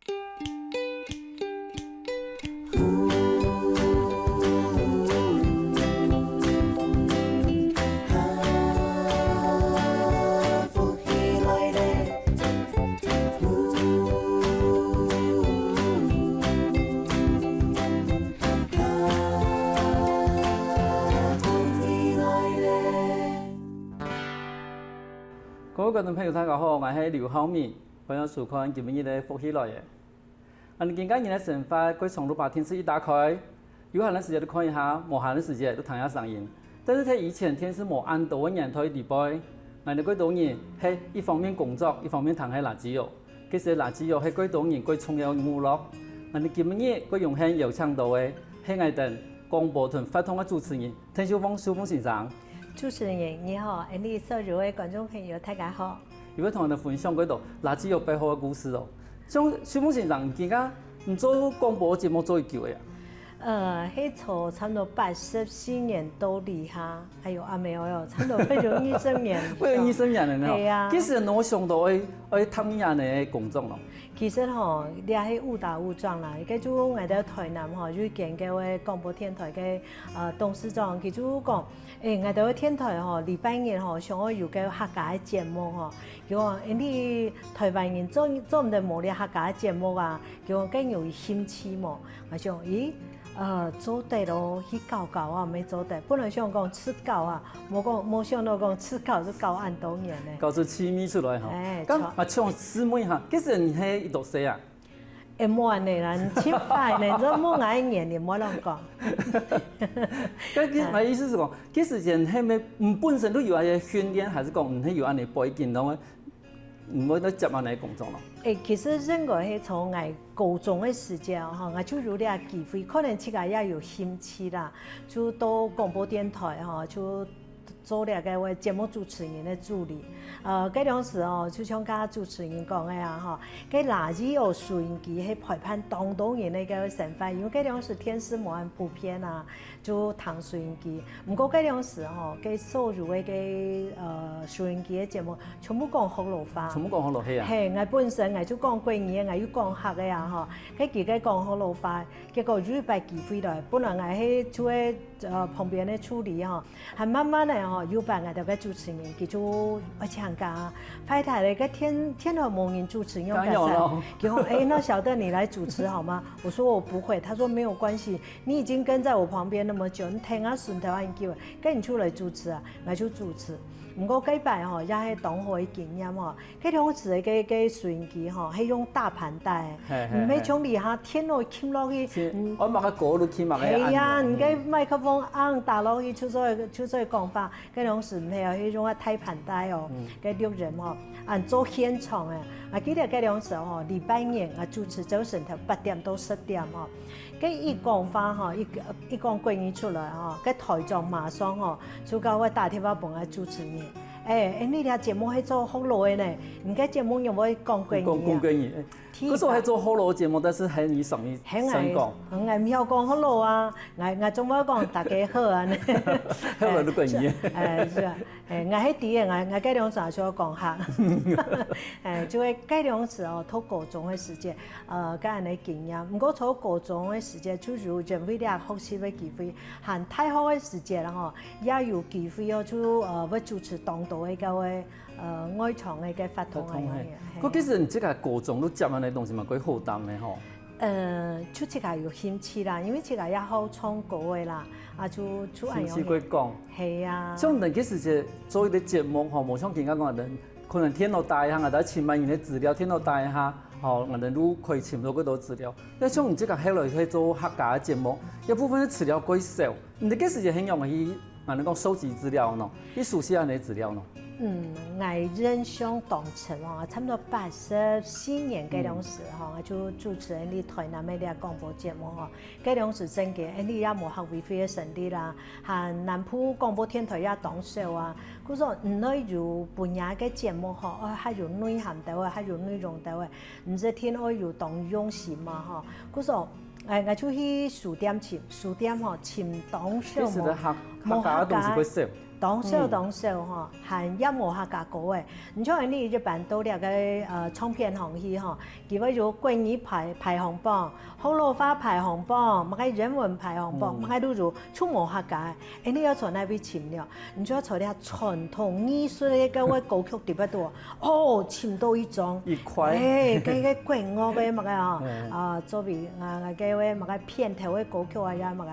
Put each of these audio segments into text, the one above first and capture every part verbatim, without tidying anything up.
各位觀眾朋友，大家好，𠊎係劉浩明，歡迎收看今晡日个《福氣來了》。 恁呢今个人个生活，過長路把電視一打開，有閒个時節就看一下，無閒个時節就聽下聲音。但是在以前電視無恁多个年代裡背，𠊎等過多人係一方面工作，一方面聽个radio。其實radio係過多人過重要个娛樂。恁呢今晡日過榮幸邀請到个係𠊎等廣播同活動个主持人 鄧秀鳳秀鳳先生。主持人你好，恁呢所有个觀眾朋友大家好。佢會同𠊎等分享幾多radio背後个故事哦。像秀鳳先生，你今个你做廣播節目做幾久个啊？呃，係做差不多八十四年到這下，哎喲，啊，沒有喲，差不多會有二十年以上。會有二十年了呢。係啊。其實你有想到愛，愛踏入恁呢个工作咯？其實吼，這係誤打誤撞啦。該就𠊎在台南吼，有一間个廣播電台个，呃，董事長，佢就講， 欸，𠊎兜个電台吼，禮拜日吼，想愛有个客家个節目吼，佢講，欸，你台灣人做，做毋得無這客家个節目啊？佢講，該你有興趣無？𠊎想，咦，呃，做得咯，去搞搞啊，毋係做得。本來想講自搞啊，無講，無想到講自搞就搞恁多年呢。搞出趣味出來吼。欸，著。該啊，像師妹哈，其實你係幾多歲啊？ 欸，無恁呢啦，你盡快呢，你做問𠊎个年齡，莫亂講。該，該，啊。𠊎意思係講，其實人係毋係，你本身就有恁呢訓練，還係講你係有恁呢背景，然後你會來接恁呢工作咯？欸，其實應該係從𠊎高中个時節吼，𠊎就有這個機會，可能自家也有興趣啦，就到廣播電台吼，就 做這個節目主持人个助理。呃，該當時哦，就像剛剛主持人講个啊，吼，該radio收音機係陪伴當多人个一個生活，因為該當時電視無恁普遍啊，就聽收音機。毋過該當時吼，該所有个該，呃，收音機个節目，全部講學老話。全部講學老話啊？嘿，𠊎本身𠊎就講國語，𠊎又講客个啊，吼，該佢个講學老話，結果有一擺機會來，本來𠊎係就係，呃，旁邊个助理吼， 還慢慢个吼，有擺𠊎兜个主持人，佢就愛請假，壞忒咧，該電，電台無人主持，仰結煞？佢講：「欸，那小鄧你來主持好嗎？」我說：「我不會。」他說：「沒有關係，你已經跟在我旁邊那麼久，你聽啊順頭恁久，該你就來主持啊。」𠊎就主持。毋過該擺吼，也係當好个經驗吼， 該當時个該，該收音機吼，係用大盤帶，嘿，嘿，毋係像這下電腦撳落去，係，嗯。愛麼个高就撳麼个按鈕。係啊，你該麥克風恁打落去，就做，就做講話。該當時毋係啊，係用啊大盤帶哦，嗯。該錄音吼，恁做現場个。啊，記得該當時吼，禮拜日啊，主持朝晨頭八點到十點吼， 該一講話吼，一，一講國語出來吼，該台長馬上吼，就共𠊎打電話分𠊎主持人。「欸，欸，你這節目係做學老个呢，你該節目仰會講國語啊？」講，講國語，欸。第一擺。可是𠊎係做學老个節目，但是還你上一，係𠊎，上一講。嗯，𠊎毋曉講學老啊，𠊎，𠊎總愛講大家好啊呢。學老都國語。欸，係啊。 欸，𠊎係知个，𠊎，𠊎該當時也想講客。欸，就係該當時哦，讀高中个時節，呃，該恁呢經驗。毋過讀高中个時節，就有因為這學習个機會，還大學个時節啦吼，也有機會哦，就，呃，會主持當多个該位，呃，外場个該活動啊，活動，嘿。樣樣，嘿。該其實你這個高中都接恁呢東西嘛，幾好擔个吼。 呃，就自家有興趣啦，因為自家也好唱歌个啦，啊，就，就恁樣。興趣過講。係啊。像你該時節做一個節目吼，無像今下講恁，可能電腦打一下，啊，尋萬人个資料，電腦打一下，吼，恁就可以尋到幾多資料。該像你這個後來去做客家个節目，一部分个資料過少，你該時節係仰般去 恁呢講收集資料呢，你熟悉恁呢資料呢？嗯，𠊎印象當深哦，差不多八十四年該當時吼，就主持人在台南个這廣播節目吼，該當時正經，恁呢也無客委會个成立啦，還南部廣播電台也當少啊，故所毋會有分野个節目吼，哦，較有內涵兜个，較有內容兜个，毋係聽愛有當用心嘛吼，故所 欸，𠊎就去書店尋，書店吼，尋當少無，該時个客，無客家个東西會少。當少當少吼，還也無客家歌仔。你像你一般到這个呃唱片行去吼，佢會有國語排排行榜、學老話排行榜、麼个英文排行榜，麼个都有，就無客家个。哎，你愛在哪位尋了？你就愛在這傳統藝術个該个歌曲底背肚，哦，尋到一張。一塊。哎，該个國樂个麼个啊，啊，作為啊該个麼个片頭个歌曲啊，也麼个，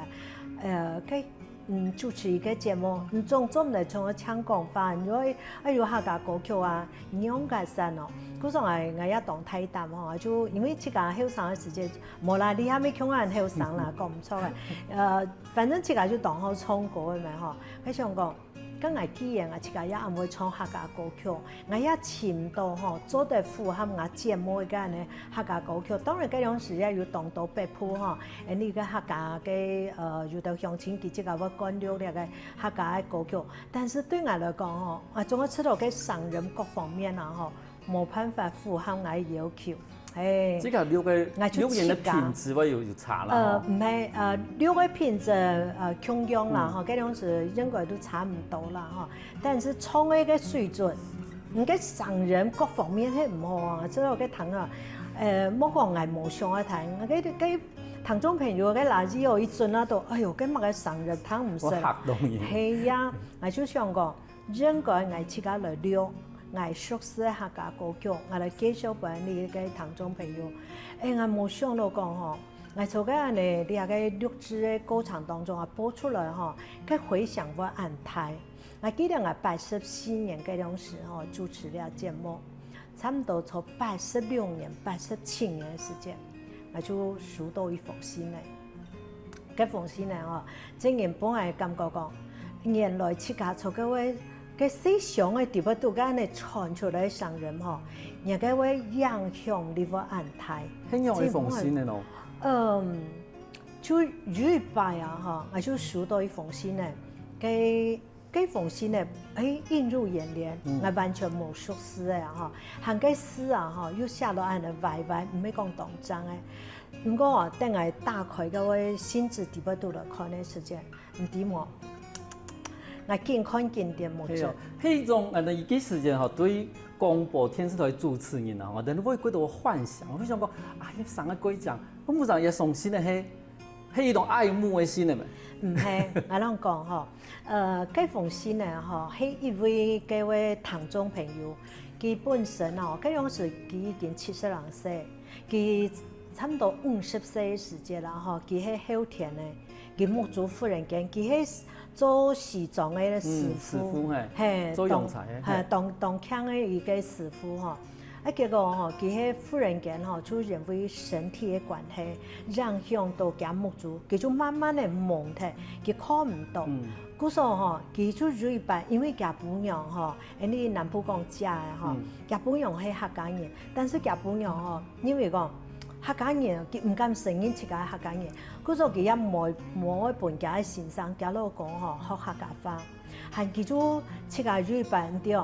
呃，該 嗯，主持一个節目，你總做毋得像个唱講話，你愛愛有客家歌曲啊，你用个聲哦。故所𠊎𠊎也當大膽吼，就因為自家後生个時節，無啦，你還未像恁後生啦，講毋著个。呃，反正自家就當好唱歌个嘛吼。𠊎想講，該𠊎既然啊自家也恁會唱客家歌曲， 𠊎也尋到吼，做得符合𠊎節目个恁呢客家歌曲。當然，該當時也有當多北部吼，恁呢个客家个呃，有兜鄉親佢自家會灌錄這个客家个歌曲。但是對𠊎來講吼，啊，總係知道該聲音各方面啊吼，無辦法符合𠊎个要求。哎，這个錄个𠊎就錄音个自家品質會有有差啦呃，吼。毋係，呃，錄个品質呃共樣啦吼，該當時應該都差毋多啦吼。但是唱个个水準，你个聲音各方面係毋好啊，知道个聽啊，呃，莫講𠊎無想愛聽，該該聽眾朋友个垃圾哦，一陣啊都，哎喲，該麼个聲音聽毋識。我嚇到你。係呀，𠊎就想講，應該𠊎自家來錄，𠊎熟識个客家歌曲，𠊎來介紹分你个聽眾朋友。哎，𠊎無想到講吼，𠊎在該恁呢這个錄製个過程當中啊，播出來吼，該迴響會恁大。𠊎記得𠊎八十四年該當時吼主持這節目，差毋多在八十六年、八十七年个時間，𠊎就收到一封信呢。 該封信呢吼，正經分𠊎感覺講，原來自家在該位个細聲个地方都該恁呢傳出來个聲音吼，人該位影響力會恁大。係仰一封信呢咯？嗯，就有一擺啊吼，𠊎就收到一封信呢，該該封信呢，哎，映入眼簾，𠊎完全無熟識个啊吼，還該字啊吼，又寫到恁呢歪歪，毋係講當正个。 毋過啊，等𠊎打開該个信紙底背肚來看个時節，你知無？𠊎緊看緊跌目汁係哦。，係一種呃，一个時間吼，對廣播電視台主持人啊，吼，人會過多幻想，會想講，啊，一生个過程，我毋知也相信个係，係一種愛慕个心个咩？毋係，𠊎摎你講吼，呃，該封信呢吼，係一位該位聽眾朋友，佢本身吼，該當時佢已經七十零歲， 佢差毋多五十歲个時節啦吼，佢係後天个，佢目珠忽然間，佢係做西裝个師傅，嗯，師傅嘿，嘿，做洋裁个，當，嘿，嘿。當，當強个一个師傅吼。啊，結果吼，佢係忽然間吼，就因為身體个關係，影響到佢目珠，佢就慢慢个蒙忒，佢看毋到。嗯。故所吼，佢就有一擺，因為佢餔娘吼，因為南部講姐个吼，嗯。佢餔娘係客家人，但是佢餔娘吼， 因為講客家人，佢毋敢承認自家係客家人，故所佢也無，無愛分佢个先生、佢老公吼學客家話，還佢就自家有一擺對，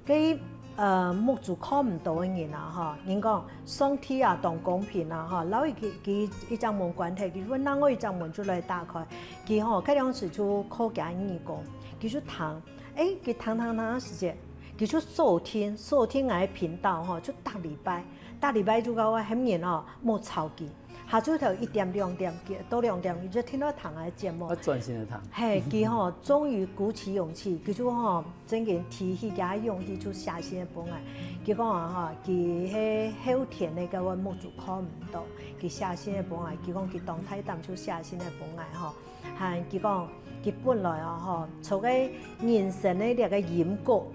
該，呃，目珠看毋到个人啊吼，人講上帝啊當公平啊吼，摎佢，佢一隻門關忒，佢分另外一隻門就來打開，佢吼，該當時就靠佢个耳公，佢就聽，誒，佢聽聽聽个時節，佢就鎖定，鎖定𠊎个頻道吼，就逐禮拜。 逐禮拜就教𠊎喊人哦，莫吵佢。下晝頭一點兩點，佢到兩點，佢就聽到聽𠊎个節目。愛專心个聽。嘿，佢吼，終於鼓起勇氣，佢就吼，正經提起佢个勇氣就寫信个分𠊎。佢講啊吼，佢係後天个，該个目珠看毋到，佢寫信个分𠊎，佢講佢當大膽就寫信个分𠊎吼。 還佢講，佢本來啊吼，在該人生个這个陰谷，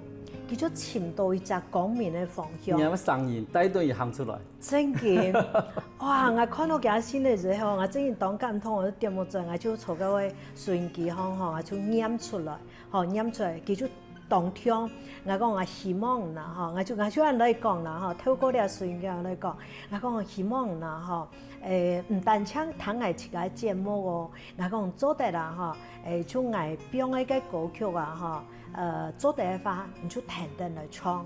佢就尋到一隻光明个方向。你个聲音帶等佢行出來。正經，哇！𠊎看到佢个信个時候，𠊎正經當感動，𠊎就恬毋住，𠊎就在該个收音機項吼，𠊎就唸出來，吼，唸出來，佢就當暢。𠊎講𠊎希望啦吼，𠊎就，𠊎就恁來講啦吼，透過這收音機來講，𠊎講希望啦吼，誒，毋單淨聽𠊎自家个節目哦， 𠊎講做得啦吼，誒，像𠊎放个該歌曲啊吼，呃，做得个話，你就跈等來唱。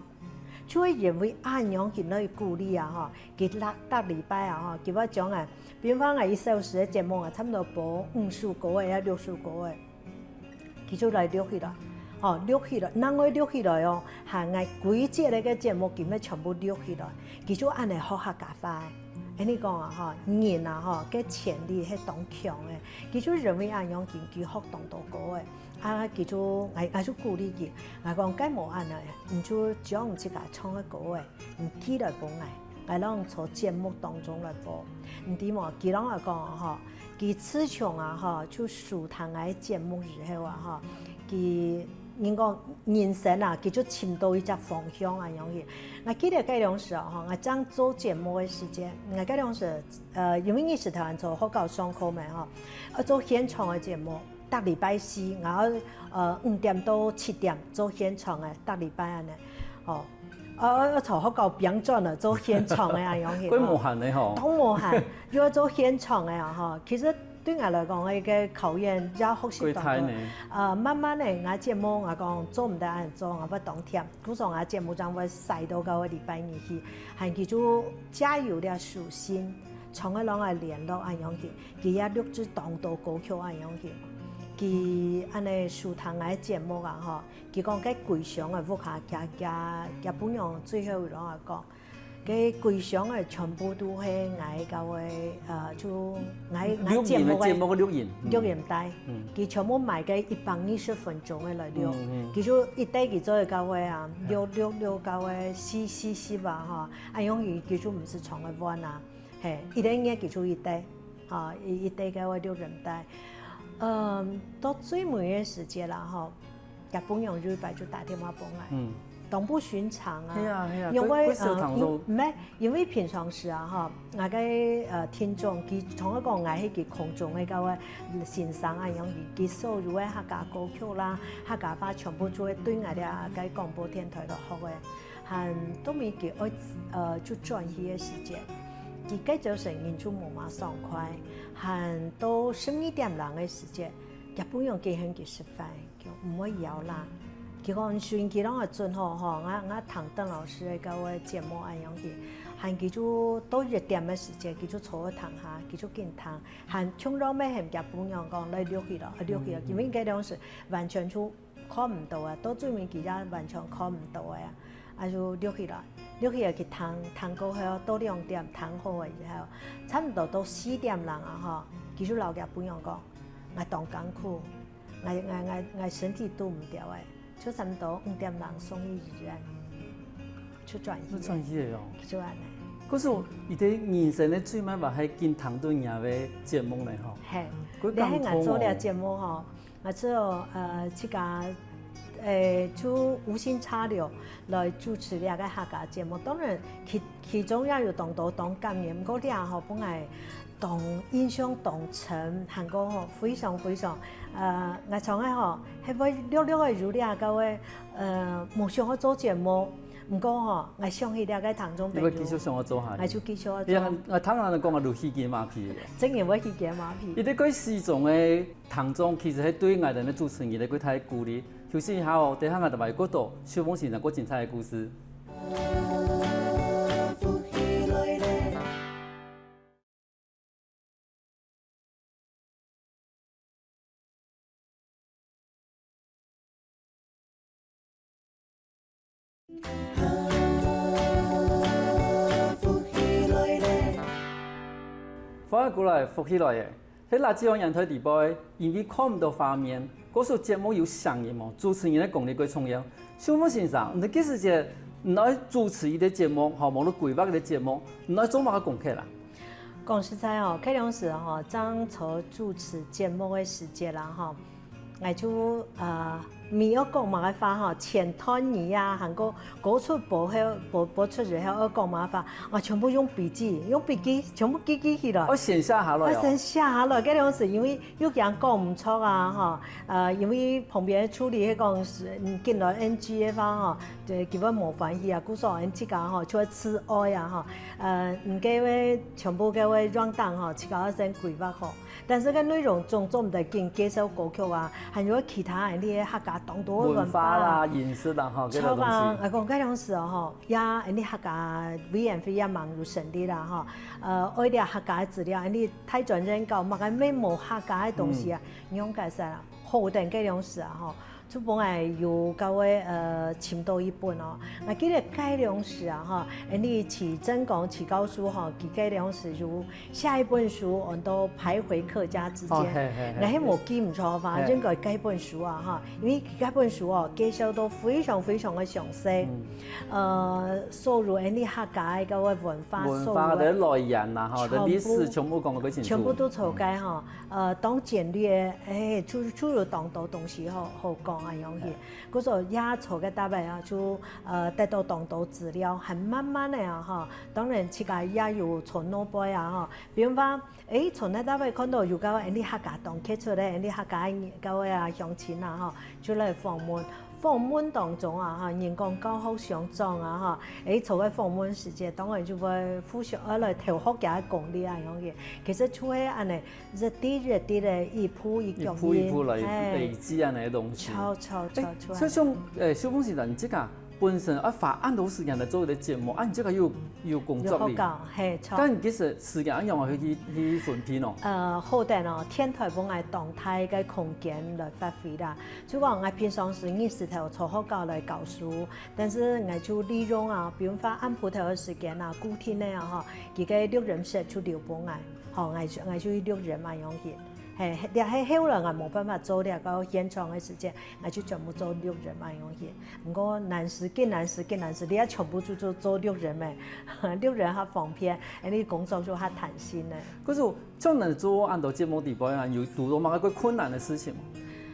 就會因為恁樣佢來鼓勵啊吼，佢逐，逐禮拜啊吼，佢會將啊，比如講𠊎一小時个節目啊，差毋多播五首歌仔，抑六首歌仔，佢就來錄起來。吼，錄起來，另外錄起來哦，還𠊎歸節个節目佢乜全部錄起來，佢就恁樣學客家話。恁樣講啊，吼，人啊，吼，个潛力係當強个，佢就因為恁樣，佢，佢學當多歌个。啊，佢就，𠊎，𠊎就鼓勵佢，𠊎講，該無恁樣，你就將自家唱个歌个，你寄來分𠊎，𠊎摎你做節目當中來播。你知無？佢摎𠊎講吼，佢自從啊，吼，就收聽𠊎个節目以後啊，吼，佢 人講人生啊，佢就尋到一隻方向啊，恁樣去。𠊎記得該當時哦，吼，𠊎正做節目个時節，𠊎該當時，呃，因為日時台灣做學校上課嘛，吼，愛做現場个節目，逐禮拜四，然後，呃，五點到七點做現場个，逐禮拜恁樣，吼。呃，愛從學校拚轉來做現場个啊，恁樣去。幾無閒个吼。當無閒，又愛做現場个啊，吼。其實 對𠊎來講，一個考驗，也學習當多。呃，慢慢个，𠊎節目，𠊎講做毋得恁做，𠊎會當忝。故所𠊎節目正會塞到該個禮拜日去，還佢就藉由這書信，從該摎𠊎聯絡恁樣去，佢也錄製當多歌曲恁樣去。佢恁樣收聽𠊎節目啊，吼，佢講該歸鄉个屋下，佢，佢，佢餔娘最後摎𠊎講， 該歸鄉个全部都係𠊎个，呃，就𠊎，𠊎節目个錄音个節目个錄音，嗯。錄音帶，嗯。佢全部買个一百二十分鐘个來錄，嗯，嗯。佢就一帶佢做个个啊，嗯。錄，錄，錄个四，四十啊，吼，啊，因為佢就毋係長个換啊，嘿，一個月佢就一帶，吼，一，一帶个錄音帶。嗯，到最尾个時節啦，吼， 佢餔娘有一擺就打電話分𠊎，嗯。當不尋常啊。係啊，係啊，因為，佢，佢小唐都。呃，因，毋係，因為平常時啊，吼，𠊎个，呃，聽眾，佢從來講𠊎係佢空中个該位先生啊，樣，佢，佢所有个客家歌曲啦，客家話全部就會對𠊎這个廣播電台來學个，還都毋係佢愛，呃，就轉去个時節，佢該朝晨人就無麼爽快，還到十二點零个時節，佢餔娘叫喊佢食飯。 就毋會枵啦。佢講，順佢摎𠊎準好吼，𠊎，𠊎聽鄧老師个該位節目恁樣去，還佢就到一點个時節，佢就坐在廳下，佢就緊聽，還衝到尾喊佢餔娘講，來錄起來，啊，錄起來，嗯，嗯。因為該當時完全就看毋到啊，到最尾佢也完全看毋到个啊，啊，就錄起來，錄起來去聽，聽過後到兩點，聽好个以後，差毋多到四點零啊吼，佢就摎佢餔娘講，𠊎當艱苦。 𠊎，𠊎，𠊎，𠊎身體堵毋牢欸，就差毋多五點零送去醫院，就轉去。就轉去了哦。就恁樣。可是佢个人生个最尾嘛，還緊聽到你个節目呢吼。嘿，佢感動哦。你看𠊎做這節目吼，𠊎只有，呃，自家，呃，就無心插柳來主持這個客家節目。當然，其，其中也有當多當感人，毋過這吼，本來 當印象當深，還過吼，非常非常，呃，𠊎常个吼，係會略略个有這个个，呃，無想愛做節目，毋過吼，𠊎想起這个聽眾朋友，你會繼續想愛做下去？𠊎就繼續愛做。哎呀，𠊎聽人講啊，就起雞嫲皮了。真个會起雞嫲皮。佢个該四種个聽眾，其實係對𠊎等个主持人个最大个鼓勵。休息一下哦，等下𠊎等還有過多秀鳳先生過精彩个故事。 歡迎過來，福氣來了！在這隻陽台底背，因為看毋到畫面，故所節目有聲音哦，主持人个功力最重要。秀鳳先生，你該時節，你愛主持一個節目，吼，無論規劃一個節目，你愛做麼个功課啦？ 講實在哦，該當時吼，正做主持節目个時節啦吼，𠊎就，呃，毋知愛講麼个話吼，前段日啊，還過播出播後，播，播出以後愛講麼个話，啊，全部用筆記，用筆記，全部記記起來。哦，先寫下來哦。啊，先寫下來，該當時因為又驚講毋著啊，吼，呃，因為旁邊助理係講係，嗯，緊來N G个話吼，對，佢會無歡喜啊，故所𠊎自家吼，就會自愛啊，吼。 呃，你該位全部該位軟檔吼，自家愛先規劃好。但是該內容總做毋得緊介紹歌曲啊，還有其他恁樣个客家當多个文化啦、文化啦、飲食啦，吼，這个東西。著啊，𠊎講該當時哦，吼，也恁樣客家委員會也吂有成立啦，吼。呃，愛了客家个資料，恁樣大專院校，麼个乜無客家个東西啊，嗯。仰結煞啊，好等該當時啊，吼。就本來有教會呃尋到一本哦，𠊎記得該量時啊哈，恁呢徐正光徐教授哈，佢該量時有寫一本書，安到《徘徊客家之間》。哦，嘿嘿嘿。𠊎係無記毋著話，嘿。應該該本書啊哈，因為該本書哦介紹到非常非常个詳細。嗯。呃，所有恁呢客家个該个文化，文化个來源啦，吼，全部个歷史全部講个清楚。全部都做个哈，呃，當簡略，哎，就就有當多東西好好講啊，樣去。故所也做个大家啊，就呃得到當多資料，還慢慢个啊哈。當然，自家也有從腦背啊哈，比如講，哎，從那大家看到有个恁呢客家當傑出个，恁呢客家个啊鄉親啊哈，就來訪問。訪問當中啊哈，人講教學相長啊哈，哎，做个訪問時節，當然就會互相愛來偷學佢个功力啊，樣去。其實就係恁呢。 一滴一滴个一步一腳印，一步一步來哎，累積恁呢个東西。著著著著。所以像呃秀鳳先生，你自家本身愛花恁多時間來做一個節目，啊你自家又有工作哩，有學校，嘿，著。但你其實時間仰般去去分配呢？呃，好得哦，電台分𠊎當大个空間來發揮啦。就講𠊎平常時日時頭在學校來教書，但是𠊎就利用啊，比如講暗晡頭个時間啊，固定个啊吼，佢个錄音室就留分𠊎。 吼，𠊎就𠊎就去錄音啊，樣去。嘿，這係後來𠊎無辦法做這個現場个時節，𠊎就全部做錄音啊，樣去。毋過難時，緊難時，緊難時，你愛全部就做做錄音个，錄音較方便，恁呢工作就較彈性个。可是像你做恁多節目底背啊，有堵到麼个較困難个事情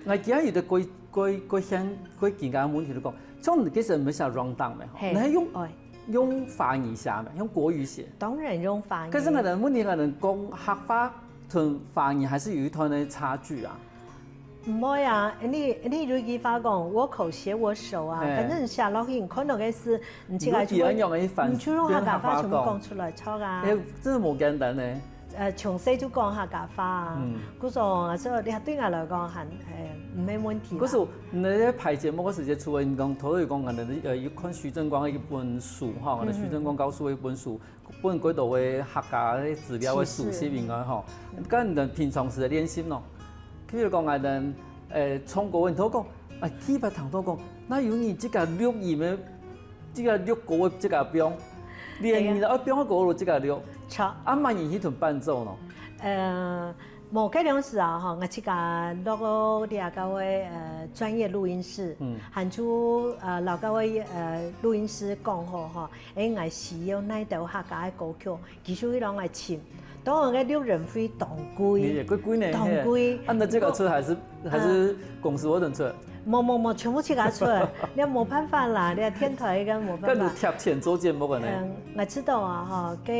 無？𠊎今日有個過過過現過緊个問題就講，像你其實毋係寫 rundown个吼，嘿，你係用哎，用華語寫个，用國語寫。當然用華語。可是𠊎等問題，𠊎等講客話同華語還是有一段个差距啊。毋會啊，你你有一句話講，我口寫我手啊，嘿。反正寫落去，你看到个字，你自家就你就一樣用个翻，你就用客家話全部用客話講。講出來，著啊。哎，真的無簡單呢。呃，從細就講客家話啊，嗯。故所啊，所以你對𠊎來講還，哎，毋係問題啦。可是你在排節目个時節，除了你講，頭先講，可能呃，有看徐正光个一本書哈，可能徐正光教授个一本書，本過多个客家个資料个書籍以外吼，跟你的平常時的練習咯，譬如講，可能呃，唱歌，你頭講，啊，特別聽到講，那有你自家錄音个，自家錄歌个自家編，連你都愛編歌都自家錄，著。啊，麼人去同伴奏咯？呃，無，該量時啊，吼，𠊎自家落到這個个呃專業錄音室，嗯。還就呃摎該位呃錄音師講好吼，哎，𠊎需要哪兜客家个歌曲，佢就去摎𠊎尋。當然，該錄音費當貴，也貴貴呢，當貴。嘿。啊，你自家出還是還是公司會同出？無無無，全部自家出，你無辦法啦，你電台个無辦法。該你貼錢做節目个呢？嗯，𠊎知道啊，吼，該，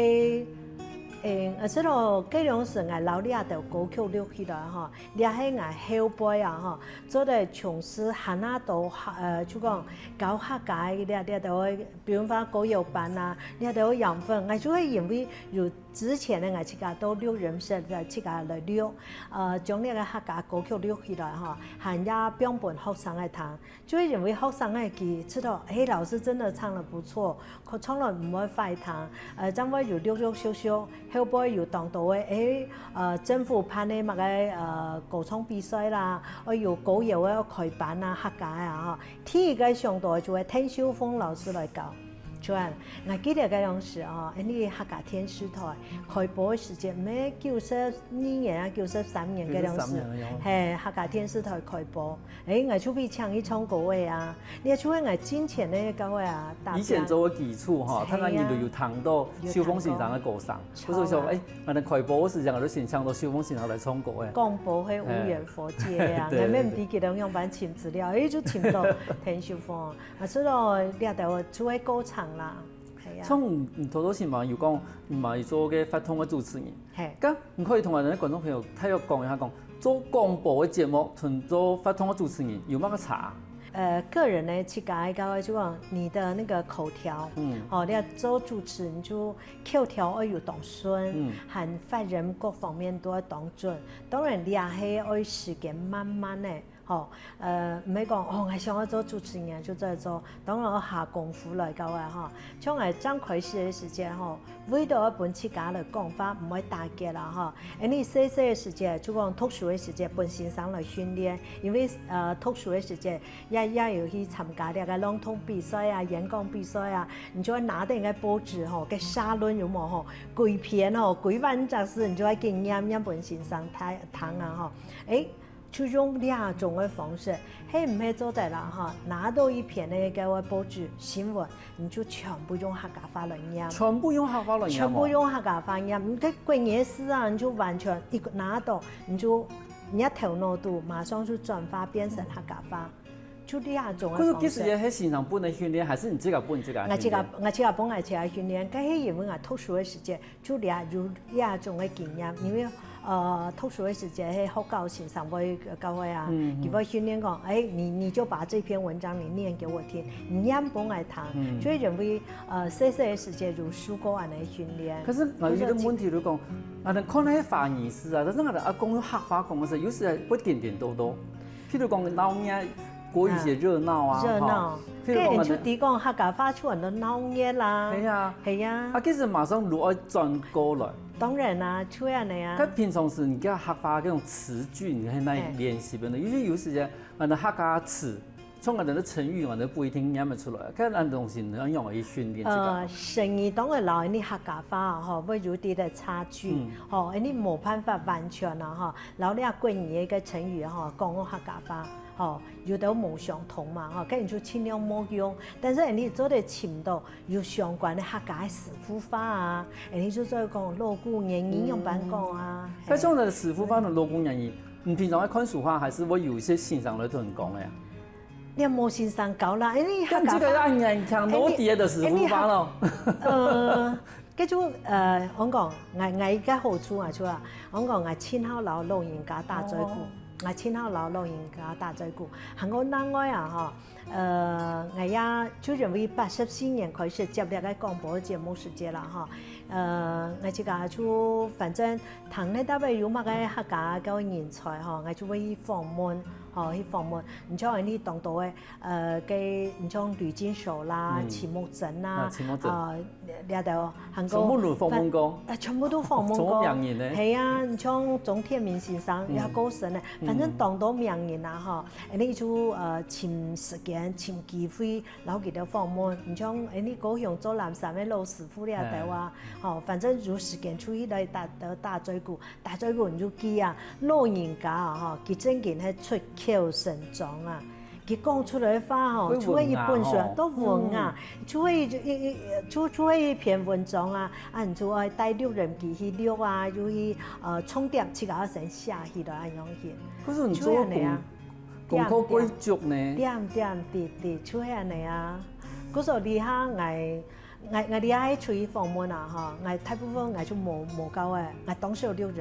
嗯，𠊎知道該量時𠊎摎這兜歌曲錄起來吼，這係𠊎後背啊，吼，做得從事還較多，呃，就講教客家个這這兜，比如講歌謠班啊，這兜養分，𠊎就會因為有之前个𠊎自家到錄音室來自家來錄，呃，將這個客家歌曲錄起來吼，還也放分學生來聽。 就會因為學生个佢知道，哎，老師真的唱得不錯，佢唱了毋會壞聽，呃，正會有陸陸續續，後背有當多个，哎，呃，政府辦个麼个呃歌唱比賽啦，哦，有歌謠个開班啊，客家个啊，吼，第一個想到就係鄧秀鳳老師來教。就恁，𠊎記得該量時哦，因為客家電視台開播个時間，毋係九十二年啊，九十三年該量時，九十三年了喲。嘿，客家電視台開播。 哎，𠊎就會請佢唱歌个啊，這就係𠊎進前个教會啊，打以前做个基礎哈，係啊。當然人都有聽到秀鳳先生个歌聲，有聽到。所以講，哎，𠊎等開播个時間，𠊎都先請到秀鳳先生來唱歌个。廣播个無遠弗屆啊，哎，對，𠊎乜毋知佢等樣般尋資料，哎，就尋到鄧秀鳳，啊，所以講這兜就係過程啦，係啊。像你頭頭先嘛有講，你嘛有做个活動个主持人，嘿。該你可以同𠊎等个觀眾朋友大約講一下，講做廣播个節目同做活動个主持人有麼个差？呃，個人呢，自家个教會就講你的那個口條，嗯。哦，你愛做主持人就口條愛有當順，嗯。還發音各方面都愛當準。當然，你也係愛時間慢慢个，吼，呃，毋係講哦，𠊎想愛做主持人就做得做，當然愛下功夫來搞啊吼。像𠊎正開始个時節吼，為著愛分自家來講話，毋會打結啦吼。恁呢細細个時節，就講讀書个時節，分先生來訓練，因為呃讀書个時節，也也有去參加這个朗讀比賽啊、演講比賽啊，你就愛拿等該報紙吼，該社論有無吼，歸篇吼，歸萬隻字，你就愛緊唸唸分先生聽聽啊吼。誒， 就用這種个方式，係毋係做得啦哈？拿到一篇个該个報紙新聞，你就全部用客家話來唸，全部用客話來唸哦。全部用客家話唸。你在國語个時啊，你就完全一拿到，你就你个頭腦肚馬上就轉化變成客家話，就這種个方式。可是其實也係先生本个訓練，還是你自家本自家訓練？我自家我自家本來自家訓練，該係因為我讀書个時節 就這有這種个經驗，因為呃讀書个時節，係學校先生會教會啊，佢會訓練講，哎，你你就把這篇文章你念給我聽，你念分𠊎聽，就會認為呃細細个時節有受過恁樣个訓練。可是𠊎有一個問題就講，啊，你看那些華語字啊，但是𠊎的阿公用客話講个時候，有時會顛顛倒倒。譬如講鬧熱，國語寫熱鬧啊，熱鬧，譬如講你就提講客家話就很多鬧熱啦，係啊，係啊，啊，其實馬上就愛轉過來。 當然啦，就恁樣啊。但平常時你个客話該種詞句，你還來練習个呢？因為有時間，恁个客家詞，像恁个成語，恁个不一定念得出來。該恁東西你要用來訓練自家。呃，成語當然老你客家話吼，會有啲个差距，吼，你無辦法完全啊吼，老你國語个成語吼，講个客家話，吼，有兜無相同嘛，吼，該你就盡量莫用。但是你做得尋到 有相關个客家个師傅話啊，恁呢就做講老古言語仰般講啊。該種个師傅話同老古言語，你平常愛看書話，還是會有一些先生來同你講个呀？你無先生教啦，因為但這個要年輕多啲的師傅話咯。呃，該種呃，我講，𠊎𠊎个好處啊，就啊，我講𠊎盡好摎老人家打嘴鼓，𠊎盡好摎老人家打嘴鼓，還過另外啊吼。 呃，𠊎也就因為八十四年開始接這个廣播節目時節啦吼，呃，𠊎自家就反正聽得到有麼个客家个人才吼，𠊎就會去訪問，吼，去訪問。你像恁呢當多个，呃，个你像呂金手啦、齊木珍啦，啊，齊木珍。呃，這兜，還全部都訪問過。呃，全部都訪問過。全部名人呢。係啊，你像鍾天明先生也過身了，反正當多名人啊吼。 恁呢就呃尋時間、尋機會，摎佢兜訪問。你像恁呢高雄做藍衫个老師傅這兜啊，吼，反正有時間出去來打打打嘴鼓，打嘴鼓你就記啊，老人家啊吼，佢正經係出口成章啊。佢講出來个話吼，就係一本書，都文啊，就係一一就就係一篇文章啊，啊你就愛帶錄音機去錄啊，又去呃重點，自家愛先寫起來，恁樣去。可是你做功 功課過足呢。點點滴滴就係恁樣啊。故所這下𠊎𠊎𠊎這下出去訪問啊吼，𠊎大部分𠊎就無無教誒，𠊎當少錄音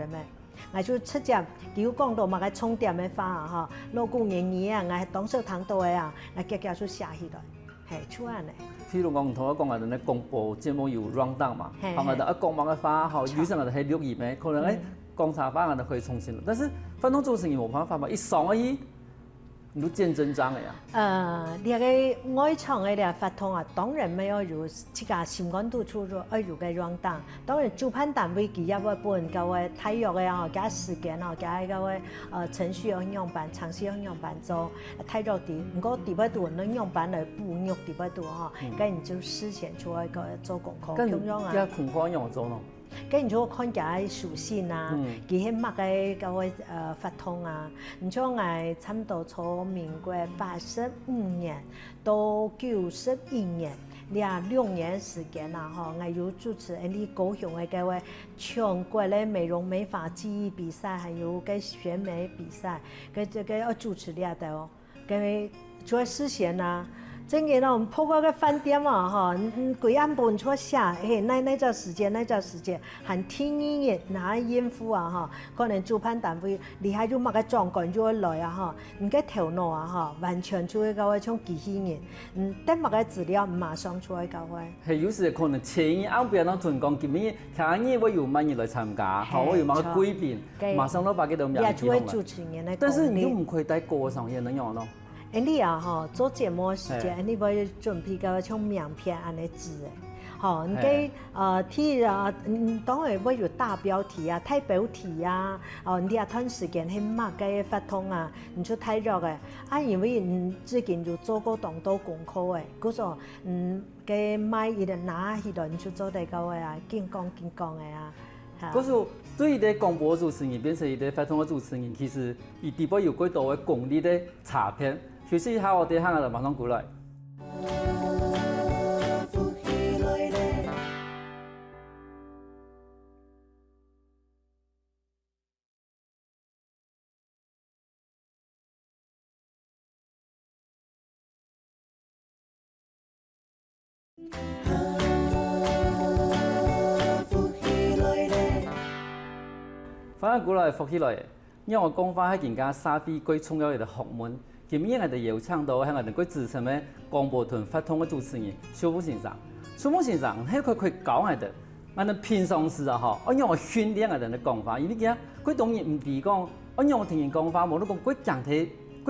誒，𠊎就直接佢有講到麼个重點个話啊吼，老古言語啊，𠊎當少聽到誒啊，𠊎遽遽就寫起來，係，就恁樣。譬如講，你頭先講个那廣播節目有 rundown 嘛，係，係，講个啊講麼个話吼，有時候係錄音誒，可能誒講啥話，𠊎可以重新錄。但是反正做生意無辦法嘛，一上而已。 你都見真章了呀？呃，這个外場个這活動啊，當然愛有自家心肝肚就愛有个 rundown。當然主辦單位佢也會分該个大約个吼，該時間吼，該个呃程序愛仰般，程序愛仰般做，大約知。毋過知背肚愛仰般來補肉知背肚吼，該你就事先就愛个做功課，共樣啊。該功課仰做呢？ 該你就看佢个屬性啊，佢係麼个該个呃活動啊。你像𠊎差毋多從民國八十五年到九十一年，這六年時間啊吼，𠊎有主持𠊎俚高雄个該个全國个美容美髮技藝比賽，還有該選美比賽，該這个愛主持這兜。 該就愛事先啊，真个咯，book个飯店啊，吼，嗯，嗯，歸暗晡就寫，嘿，哪，哪隻時間，哪隻時間，還第二日哪應付啊，吼，可能主辦單位你還有麼个狀況就會來啊，吼，你个頭腦啊，吼，完全就會搞到像機器人，嗯，等麼个資料馬上就會搞壞。嘿，有時可能前一暗晡啊，同講今日、聽日會有麼人來參加，吼，嘿，會有麼个貴賓，著。馬上就把佢兜名記下來。也就會主持人个功力。但是你又毋可以帶歌上去，能用咯？ 恁樣啊吼，做節目个時間，嘿。恁樣會準備个像名片恁樣紙个，吼，你个，嘿。呃，題啊，嗯，當然會有大標題啊、大標題啊，哦，你這段時間係麼个活動啊，你就大約个。啊，因為你之前有做過當多功課个，故所，嗯，个麥一拿起來，你就做得到个啊，緊講緊講个啊。 故所，對一個廣播主持人變成一個活動个主持人，其實佢底背有幾多个功力个差別。休息一下，𠊎兜下來馬上過來。歡迎過來福氣來了。仰仔講話係今下社會最重要个學問。今日𠊎兜邀請到係𠊎兜最資深个廣播同活動个主持人秀鳳先生。秀鳳先生，你可以教𠊎兜，𠊎兜平常時啊吼，愛仰仔訓練𠊎兜个講話，因為今下幾多人毋知講，愛仰仔同人講話，無論講幾驚在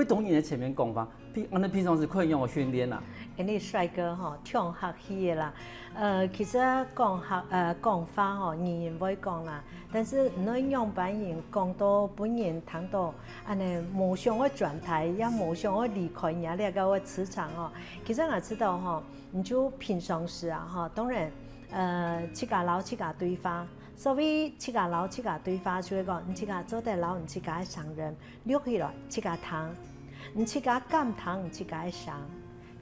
幾多人个前面講話， 平，𠊎兜平常時可以仰仔訓練啊？恁樣帥哥吼，忒客氣个啦。呃，其實講客，呃，講話吼，人人會講啦，但是你愛仰般形講到分人聽到，恁樣無想愛轉台，也無想愛離開你這個个磁場吼。其實𠊎知道吼，你就平常時啊吼，當然，呃，自家摎自家對話。所謂自家摎自家對話，就係講你自家做得摎你自家个聲音 錄起來，自家聽。你自家敢聽你自家个聲，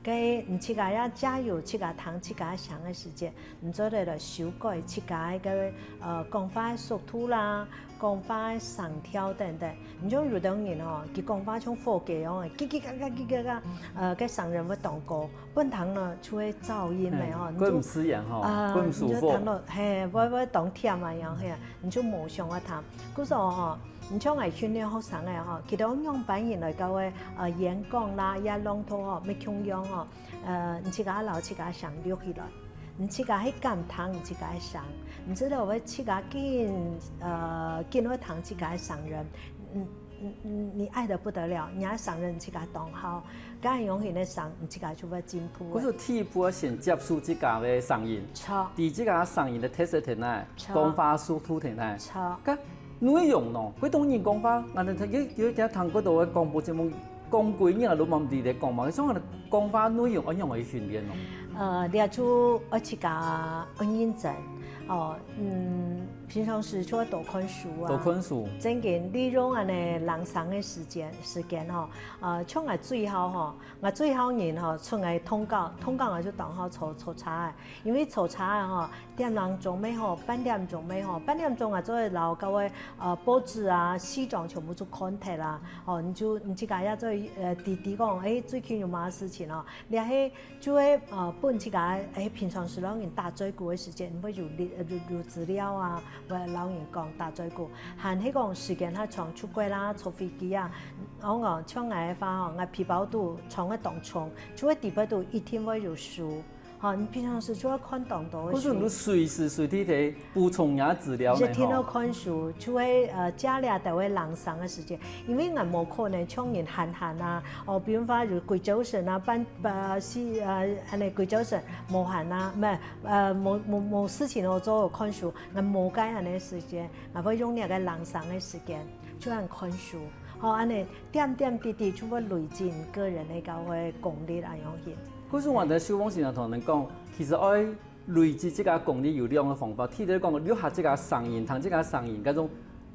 該你自家也藉由自家聽自家个聲个時節，你做得來修改自家个，呃，講話个速度啦，講話个聲調等等。你像有兜人吼，佢講話像火雞樣个，嘰嘰嘎嘎，嘰嘰嘎嘎，呃，該聲音會當高， 本堂呢，就會噪音个吼，嗯，你就，過毋自然吼，啊，過毋舒服。你就聽到，嘿，會，會當忝啊樣，嘿啊，你就無想愛聽。故所吼，你像𠊎訓練學生个吼，佢兜仰般形來教个，呃，演講啦，也朗讀吼，乜共樣吼，呃，你自家摎自家聲錄起來，你自家去感聽你自家个聲，你知道會自家緊，呃，緊會聽自家个聲音，嗯， 嗯，嗯，你愛得不得了，你个聲音自家當好，該樣形个聲，你自家就會進步个。故所第一步愛先接受自家个聲音，著。知自家聲音个特色在哪，著。講話速度在哪。著。該內容呢？幾多人講話，𠊎兜有，有一條聽幾多个廣播節目，講幾日啊，都毋知在講麼个，所以講話內容愛仰仔去訓練呢？呃，這就愛自家愛認真。哦，嗯， 平常時就愛多看書啊。多看書。正經，利用恁樣零星个時間，時間吼，呃，像𠊎最好吼，𠊎最好人吼，像𠊎通告，通告𠊎就當好坐，坐車个，因為坐車个吼，點零鐘乜好，半點鐘乜好，半點鐘𠊎做得摎該位，呃，報紙啊、西裝全部就看忒啦。哦，你就，你自家也做，呃，知，知講，誒，最近有麼个事情哦，這係 就會，呃，分自家，誒，平常時摎人打嘴鼓个時間，會有力，呃，有，有資料啊，會摎人講打嘴鼓。還係講時間較長，出國啦，坐飛機啊，𠊎講像𠊎个話吼，𠊎皮包肚裝个當重，就會底背肚一定會有書。吼，你平常時就愛看當多个書。可是你隨時隨地在 補充你个資料呢，一定愛看書，吼。就會，呃，借這兜个零星个時間，因為𠊎無可能像人閒閒啊，哦，比如講有歸朝晨啊，半，呃，四，呃，恁樣歸朝晨無閒啊，毋係，呃，無，無，無事情好做，看書，𠊎無該恁樣个時間，𠊎會用這个零星个時間，就恁看書，吼，恁樣點點滴滴就會累積你個人个教會功力啊，樣去。可是我在秀鳳先生同人講，其實愛 累積自家功力有兩个方法，第一个講錄下自家聲音，聽自家聲音，該種，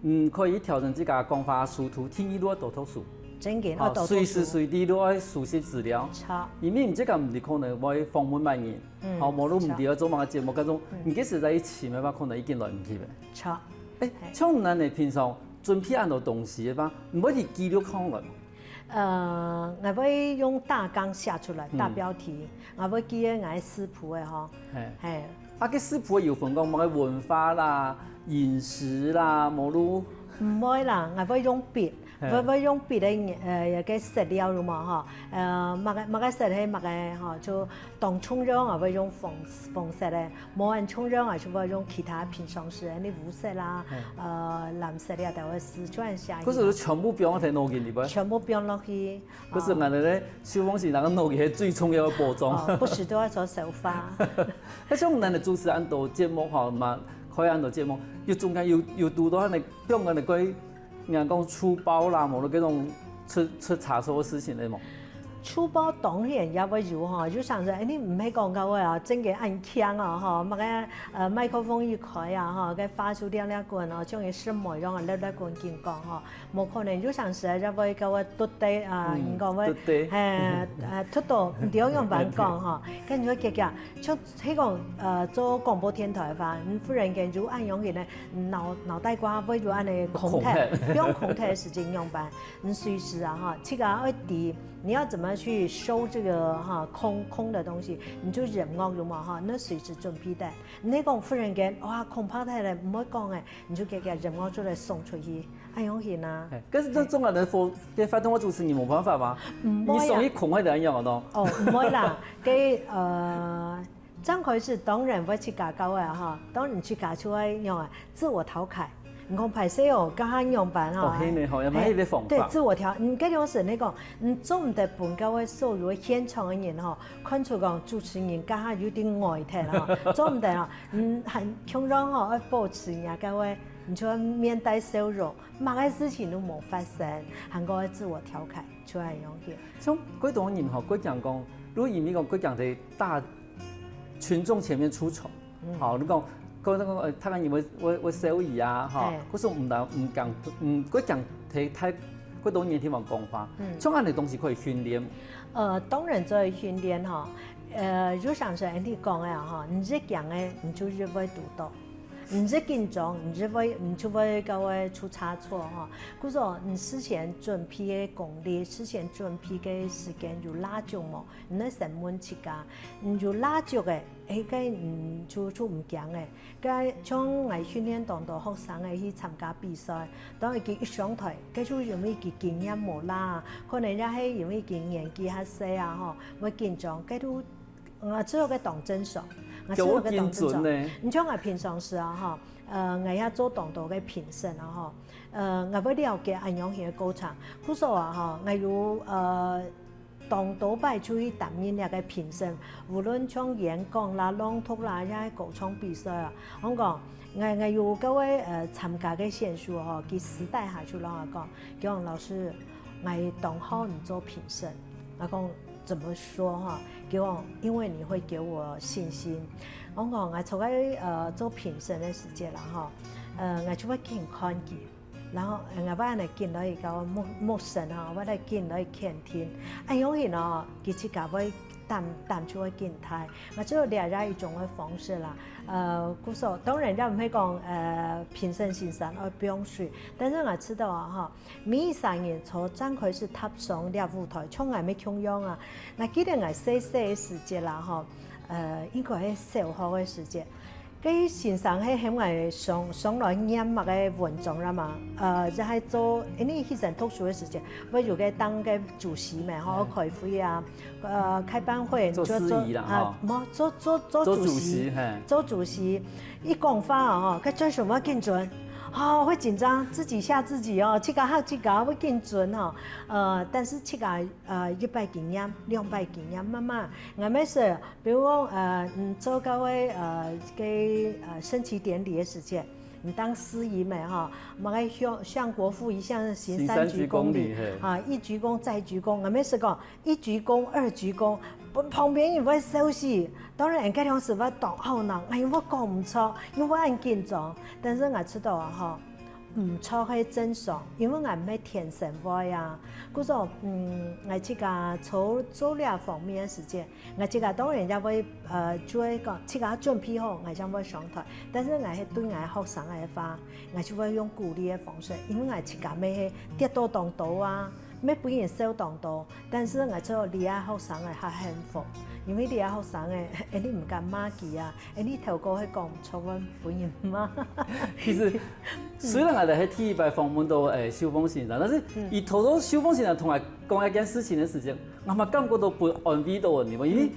嗯，可以調整自家講話速度，第二就愛多讀書。正經，哦，愛多讀書。隨時隨地就愛收集資料。著。因為你自家毋知可能會訪問麼人，嗯，好，無論毋知愛做麼个節目，該種，嗯，你該時在一尋个話，可能已經來毋及了。著。誒，嘿。像你呢，平常準備恁多東西个話，你會去記錄下來無？呃，𠊎會用大綱寫出來，大標題，𠊎會記得𠊎个食譜个吼。係。係。啊，該食譜有分講麼个文化啦、飲食啦，無路。毋會啦，𠊎會用筆，係。會會用筆个呃个色料有無吼？呃，麼个麼个色係麼个吼，就當重要，𠊎會用紅紅色个。 無恁重要啊，就會用其他平常時个，你烏色啦，呃，藍色啦，都會使出來寫。可是全部放在腦筋裡邊。全部放落去。可是𠊎等呢，秀鳳是那個腦筋係最重要个寶藏。哦，不時都要做手法。那像𠊎等主持恁多節目吼，嘛開恁多節目，有中間有有堵到恁个，比如講恁个關於人講出包啦，無論各種出出差錯个事情个無？ 出包當然也會有吼，有常時，哎，你毋係講到个啊，真个恁強啊吼，麼个呃麥克風一開啊吼，該花就亮亮滾哦，像个什麼樣啊，亮亮滾緊講吼，無可能有常時也會甲我突地啊，人講會，嘿，呃，突到毋知樣般講吼，跟住結果像係講呃做廣播電台个話，嗯，忽然間就恁樣个呢，腦腦袋瓜會有恁个空白，不用空白个時間樣般，你隨時啊哈，自家愛知 你要怎麼去收這個哈空空的東西？你就音樂有無哈？你隨時準備的。你講忽然間哇空拍忒了，毋會講誒，你就給佢音樂出來送出去，恁樣行啊。可是這種人的佛，這發動我主持人無辦法嗎？毋會啊。你送一空會怎樣哦？哦，毋會啦，該呃，正開始當然會自家搞啊哈，當然自家就會用啊，自我調侃。 你講歹勢哦，該下仰般吼？哦，係呢吼，也蠻係个方法。對，自我調，你該種時你講，你做毋得分該位所有現場个人吼，看出講主持人該下有點呆忒吼，做毋得哦，嗯，還共樣吼，愛保持人家該位，你就要面帶笑容，麼个事情都無發生，還過愛自我調侃，就恁樣去。像過多人吼，過講講，如果以前講過講在大群眾前面出醜， 好，你講，講講，呃，大家認為會會受益啊，哈，可是毋但毋敢，嗯，佢講太太，過多年聽我講話，像恁个東西可以訓練。呃，當然做得訓練哈，呃，就像是你講个哈，你越驚个，你就越會堵到。你越緊張，你越會，你就會較會出差錯哈。故所你事前準備个功力，事前準備个時間有罅足無？你愛先問自家，你有罅足个， 誒，該嗯就就毋驚誒。該像𠊎訓練當多學生誒去參加比賽，當佢一上台，該就因為佢經驗無罅，可能也係因為佢年紀較細啊吼，會緊張，該就𠊎做个當正常，𠊎做个當正常。你像𠊎平常時啊吼，呃，𠊎也做當多个評審啊吼，呃，𠊎會了解恁樣形个過程，故所啊吼，𠊎有呃 當多擺出去擔任這个評審，無論像演講啦、朗讀啦，也係歌唱比賽啊。𠊎講，𠊎𠊎有各位呃參加个選手吼，佢私底下就摎𠊎講，佢講老師，𠊎當好你做評審。𠊎講怎麼說哈？佢講因為你會給我信心。𠊎講𠊎坐該呃做評審个時節啦吼，呃，𠊎就會緊看佢。 然後𠊎會恁仔緊來搞目目神吼，會來緊來傾聽，恁樣形哦，佢自家會膽膽就會緊大。𠊎只有這也一種个方式啦。呃，故所當然也毋係講呃評審先生愛放水，但是𠊎知道啊吼，每一儕人從正開始踏上這舞台，像𠊎乜共樣啊。𠊎記得𠊎細細个時節啦吼，呃，應該係小學个時節。 該先生係喊𠊎上上來唸麼个文章啦嘛，呃，就係做，因為以前讀書个時節，會有个當个主席嘛，吼，開會啊，呃，開班會，做司儀啦，啊，吼，無做做做主席，做主席，嘿，做主席，一講話啊，吼，該轉身會緊張，吼，會緊張，自己嚇自己哦，自家嚇自家會緊張吼，呃，但是自家呃一擺經驗，兩擺經驗，慢慢，𠊎乜係 比如講，呃，嗯，做到个呃个呃升旗典禮个時節，你當司儀嘛吼，麼个向向國父遺像行三鞠躬禮，行三鞠躬禮，嘿，啊，一鞠躬再鞠躬，𠊎乜係講一鞠躬、二鞠躬，分旁邊人會笑死。當然，𠊎該當時會當懊惱，哎，𠊎講毋著，因為𠊎恁緊張。但是𠊎知道啊吼，毋著係正常，因為𠊎毋係天生會啊。故所，嗯，𠊎自家做做這方面个時節， 𠊎自家當然也會呃就會講自家準備好，𠊎正會上台。但是𠊎係對𠊎學生个話，𠊎就會用鼓勵个方式，因為𠊎自家乜係跌倒當多啊，乜分人笑當多，但是𠊎做這下學生个較幸福，因為這下學生个，恁呢毋敢罵佢啊，恁呢頭過去講錯話分人罵。其實，雖然𠊎兜係第一擺訪問到誒秀鳳先生，但是佢頭到秀鳳先生同𠊎講一件事情个時間，𠊎嘛感覺到分安慰到你嘛，因為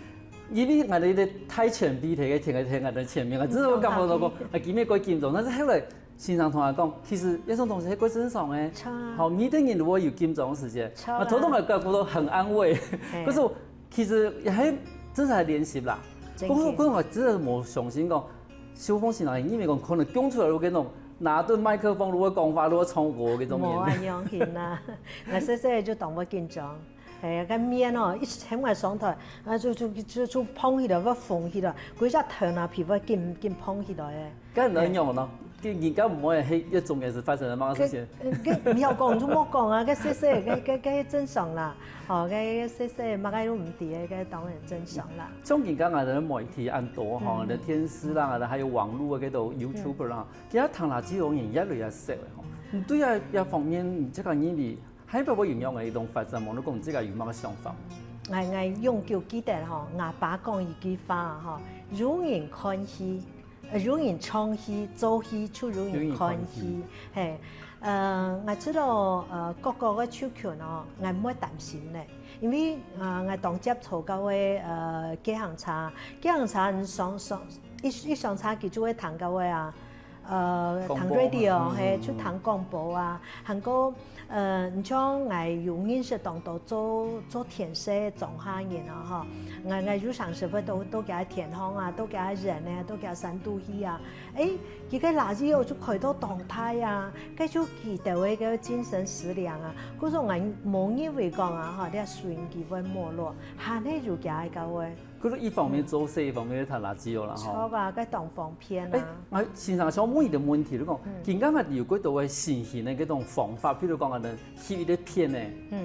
因為𠊎兜个大前輩在个聽个聽𠊎兜前面，啊，只是𠊎感覺到講，啊，今日過緊張，但是後來先生同𠊎講，其實這種東西係過正常个，好，每個人都會有緊張个時間，啊，頭到𠊎感覺到很安慰，可是其實也還真係還練習啦，不過不過我真的無相信講，秀鳳先生因為講可能講出來有該種拿著麥克風，如果講話，如果唱歌該種人。無恁樣形啊，𠊎細細就當會緊張。 哎，該面哦，一直喊𠊎上台，啊，就就就就膨起來，會紅起來，規隻頭那皮會緊緊膨起來誒。該哪樣呢？人家毋會係一種也是發生了麼个事情？該毋曉講就莫講啊，該細細，該該該正常啦，吼，該細細麼个都毋知个，該當然正常啦。像人家𠊎兜媒體恁多吼，那電視啦，還有網路个該兜YouTuber啦，其實聽垃圾个人越來越少誒吼。你對啊，這方面你自家認為 還會有影響个一種發展無？你講自家有麼个想法？𠊎𠊎永久記得吼，吾爸講一句話吼，有人看戲，呃，有人唱戲、做戲就有人看戲，嘿，呃，𠊎知道呃各國个族群哦，𠊎毋會擔心咧，因為呃𠊎當接觸到个呃計程車，計程車你上上一一上車佢就會聽到个啊。 呃，聽 radio，嘿，就聽廣播啊，還過，呃，你像𠊎有認識當多做做電視个庄下人啊，吼，𠊎𠊎有常時會到到厥田項啊，到厥仁愛啊，到厥三肚去啊，誒，佢个垃圾哦就開到當大啊，該就佢兜个个精神食糧啊，故所𠊎無認為講啊，吼，這收音機會沒落，還係有厥个个位。 佢就一方面做事，一方面又聽垃圾哦啦吼。著啊，該當方便啊。誒，𠊎先生想問一個問題，你講，今下有幾多个新型个這種方法，譬如講，𠊎兜翕一個片呢，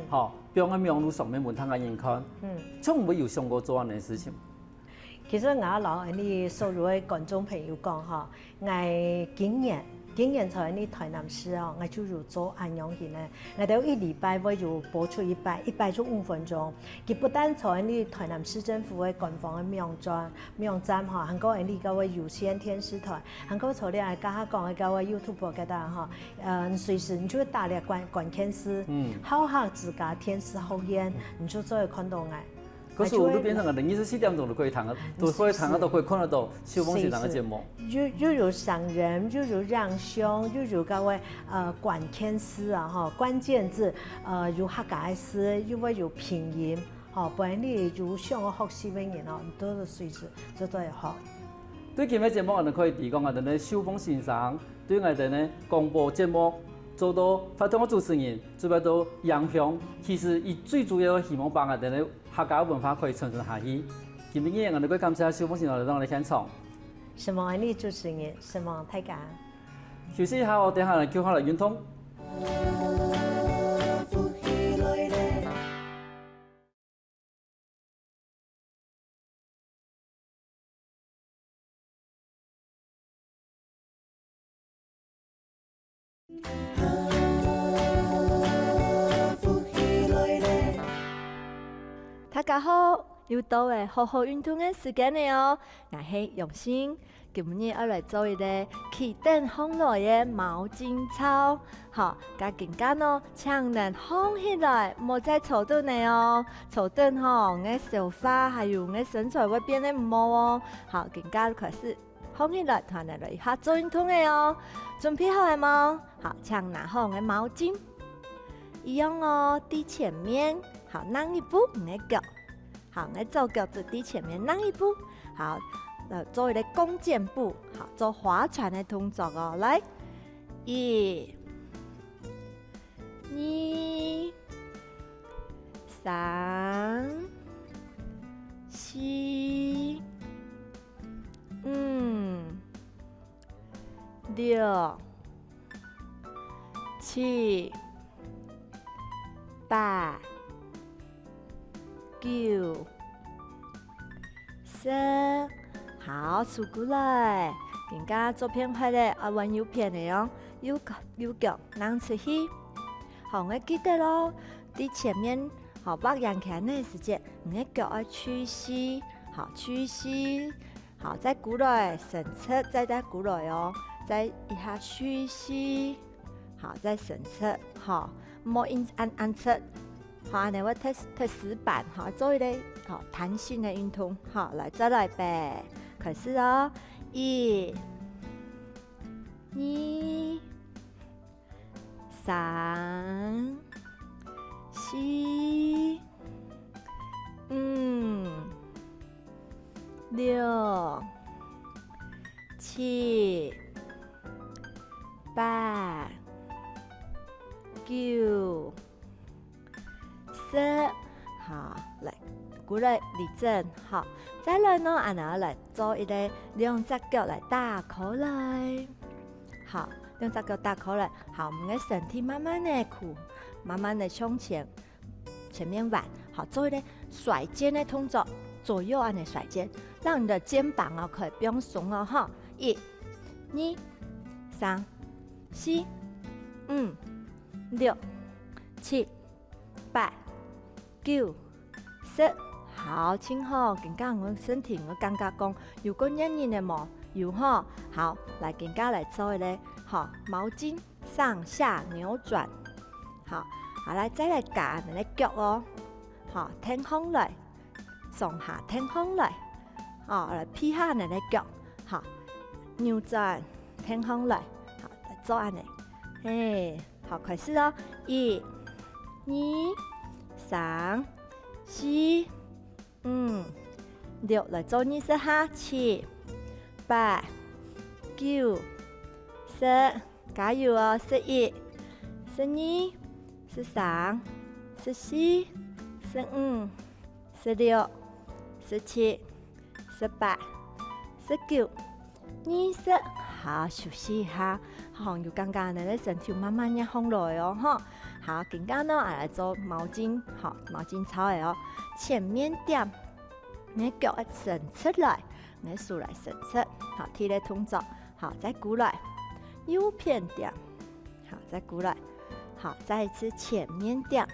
吼，放在網路上面分大家人看，嗯，像毋會有想過做恁樣个事情？其實𠊎摎𠊎俚所有个觀眾朋友講吼， 𠊎今年，今年在𠊎俚臺南市哦，𠊎就有做恁樣形个。𠊎兜一禮拜會有播出一擺，一擺就五分鐘。佢不但在𠊎俚臺南市政府个官方个網站，網站吼，還過𠊎俚个有線電視臺，還過在這个頭下講个个YouTube个个吼，呃，隨時你就打這關關鍵字，嗯，好客之家電視學院，你就做得看到𠊎。 可是𠊎就變成个，二十四點鐘都可以聽，都可以聽得到，可以看得到秀鳳先生个節目。又又有聲音，又有影像，又有个个呃關鍵字啊，吼，關鍵字，呃，有客家个字，又會有拼音，吼，分你有想要學習个人哦，你都係隨時做得學。對今日節目，𠊎兜可以知講，𠊎兜个秀鳳先生對𠊎兜个廣播節目做到活動个主持人，做到影響，其實佢最主要希望幫𠊎兜个 客家文化可以傳承下去。今晡日𠊎兜過感謝秀鳳先生來到𠊎兜現場。承蒙𠊎俚主持人，承蒙大家。休息一下哦，等下來繼續來運動。大家好，又到了好好運動个時間了哦！𠊎係永新，今晡日愛來做一個企等䟘來个毛巾操。好，該今下呢，請恁䟘起來，莫再坐等了哦！坐等吼，𠊎个消化還有𠊎个身材會變得毋好哦！好，今下開始。 䟘起來，團來來一下做運動个哦。準備好了無？好，請拿好你个毛巾。一樣哦，在前面，好，讓一步你个腳。好，你个左腳就在前面，讓一步。好，來做一個弓箭步，好，做划船个動作哦。來，一、二、三、四、 五、六、七、八、九、十。好，收過來。今下左片壞了，愛換右片个哦。右腳，右腳，讓出去。好，愛記得哦。在前面，好，畫圓圈个時節，你个腳愛屈膝，好，屈膝，好，再跍來，伸直，再再跍來哦，再一下屈膝，好，再伸直，好，莫硬恁恁直，好，恁樣會踢踢死板，好，做一個好彈性个運動，好，來再來一擺，開始哦，一、二、三、四、五、六、七、八、九、十。好，來，過來立正，好，再來呢，恁樣來做一個兩隻腳來打開來。好，兩隻腳打開來，好，𠊎們个身體慢慢个跍，慢慢个向前，前面彎，好，做一個甩肩个動作，左右恁樣甩肩，讓你的肩膀哦可以放鬆哦，哈。一、二、三、四、五、六、七、八、九、十。好，盡好，今下𠊎身體𠊎感覺講有較軟軟个無？有吼。好，來，今下來做一個，好，毛巾上下扭轉。好，好，來，再來夾你个腳哦。好，挺䟘來，上下挺䟘來。好，來，跛下你个腳。好，扭轉，挺䟘來。好，來做恁樣。嘿，好，開始哦。一、二、三、四、五、六，來做二十下，七、八、九、十，加油哦！十一、十二、十三、十四、十五、十六、十七、十八、十九、二十，好，休息一下，好，有感覺恁樣个身體慢慢熱䟘來哦，吼。好，今下呢，啊來做毛巾，好，毛巾操个哦。前面點，你个腳愛伸直來，你个手來伸直，好，第一個動作，好，再過來，右片點，好，再過來，好，再一次前面點，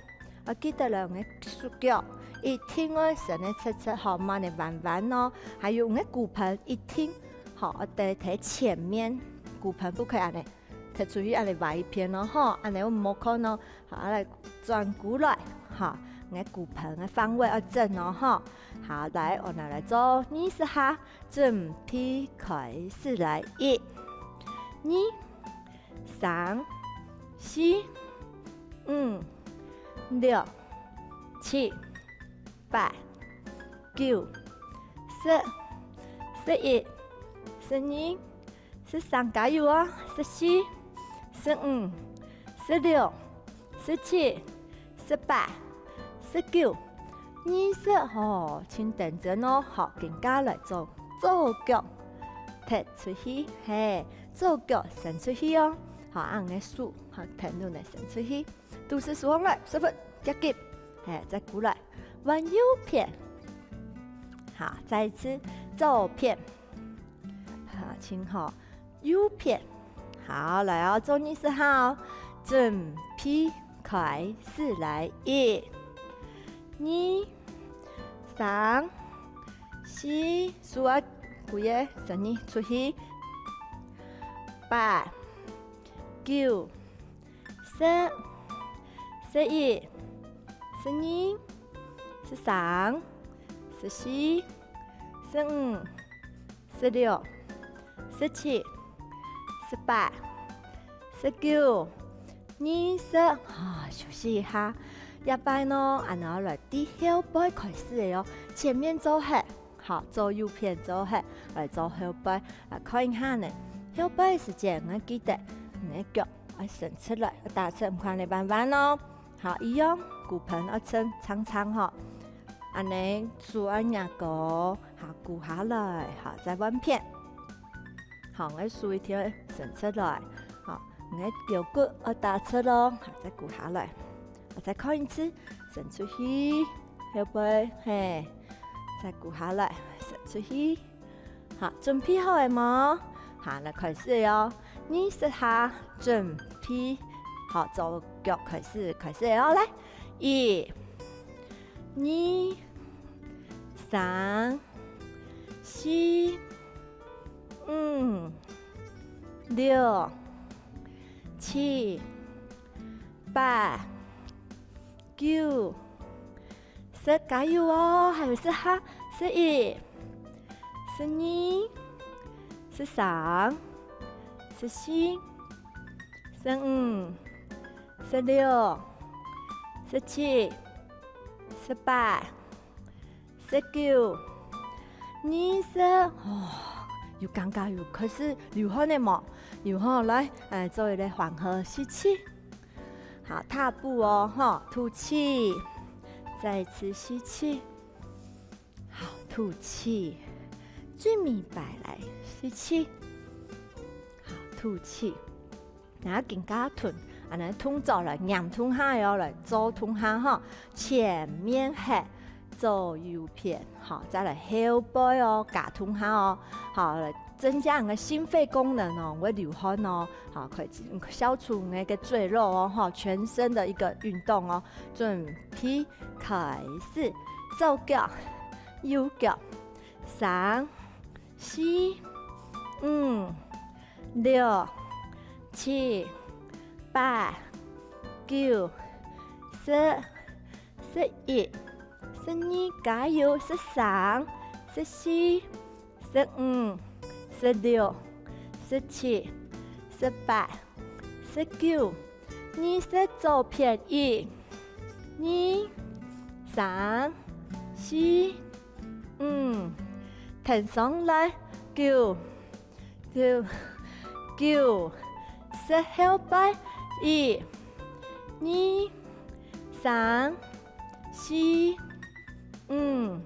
愛記得了，你个手腳一定愛伸个直直吼，毋好恁樣彎彎哦。還有你个骨盆一定吼，愛在在前面，骨盆不可以恁樣，踢出去恁樣歪一片哦吼，恁樣會無看哦。好，來轉過來，哈，你个骨盆个方位愛正哦吼。好，來，𠊎等來做二十下，準備開始來，一、二、 三、四、五、六、七、八、九、十、十一、十二、十三，加油哦！十四、十五、十六、十七、 十八、十九、二十吼，盡等陣哦。好，今下來做左腳踢出去，嘿，左腳伸出去哦。好，恁樣个手，好，跈等來伸出去，肚屎收䟘來，屎朏夾緊，嘿，再過來，換右片。好，再一次，左片。好，盡好。 右片。好，來哦，做二十下哦。準備開始，來，一、二、三、四，手啊，規个伸出去。八、九、 十、十一、十二、十三、十四、十五、十六、十七、十八、十九、二十，好，休息一下。這擺呢，恁樣來對後背開始个哦，前面做忒， 好，做右片做忒，來做後背。啊，看一下呢，後背个時節，愛記得，你个腳愛伸直來，愛打直，毋可以彎彎哦。好，一樣，骨盆愛撐長長吼。恁樣，手愛擎高，好，跍下來，好，再換片。好，𠊎手一定愛伸直來，好，你个腰骨愛打直咯，好，再跍下來，好，再看一次，伸出去，後背，嘿，再跍下來，伸出去。 好，準備好了無？好，來開始了哦。二十下，準備。好，左腳開始，開始了哦。來，一、二、三、四、五、六、七、八、九、十，加油哦！還有十下，十一、十二、十三、十四、十五、十六、十七、十八、十九、二十。哦，有感覺有開始流汗了無？有吼，來，哎，做一個緩和吸氣。好，踏步哦，吼，吐氣，再一次吸氣。好，吐氣，最尾擺來吸氣。好，吐氣。 那更加動，恁呢動作來，黏動下哦，來做動下吼。前面核，左右片，好，再來後背哦，加動下哦，好，來增加你个心肺功能哦，會流汗哦，好，可以消除你个嘴肉哦，吼，全身的一個運動哦。準備開始，左腳、右腳，三、四、五、六、七、八、九、十、十一、十二，加油，十三、十四、十五、十六、十七、十八、十九、二十，左片，一、二、三、四、五，跈上來，九、九、九、十，後背，一、二、三、四、五、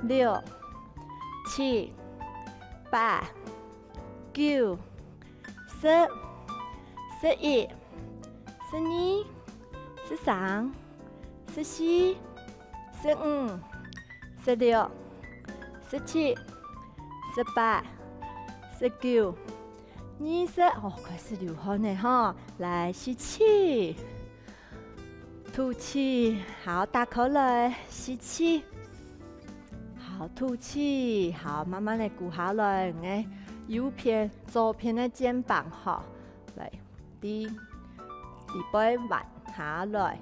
六、七、八、九、十、十一、十二、十三、十四、十五、十六、十七、十八、十九、二十。哦，開始流汗了吼，來，吸氣。 吐氣，好，打開來，吸氣。好，吐氣，好，慢慢个跍下來，你个右片、左片个肩膀，好，來，對，對背彎下來，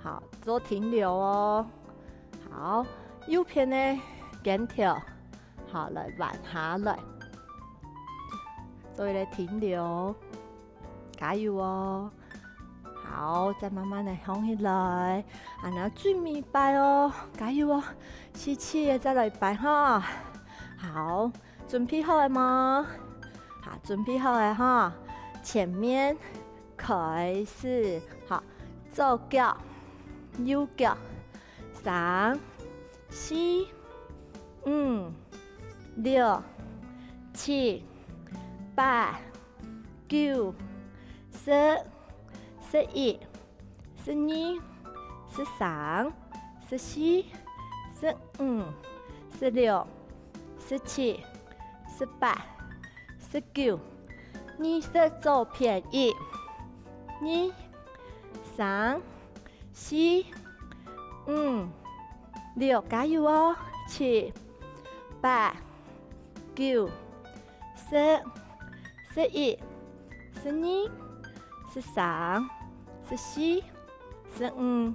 好，做停留哦。好，右片个肩頭，好，來，彎下來，做一個停留，加油哦。 好，再慢慢个放起來，啊，那最尾一擺哦，加油哦！吸氣个再來一擺哈。好，準備好了嗎？好，準備好了哈。前面開始，好，左腳、右腳，三、四、五、六、七、八、九、十、十一、十二、十三、十四、十五、十六、十七、十八、十九、二十，左片，一、二、三、四、五、六，加油哦！七、八、九、十、十一、十二、十三、十四、十五、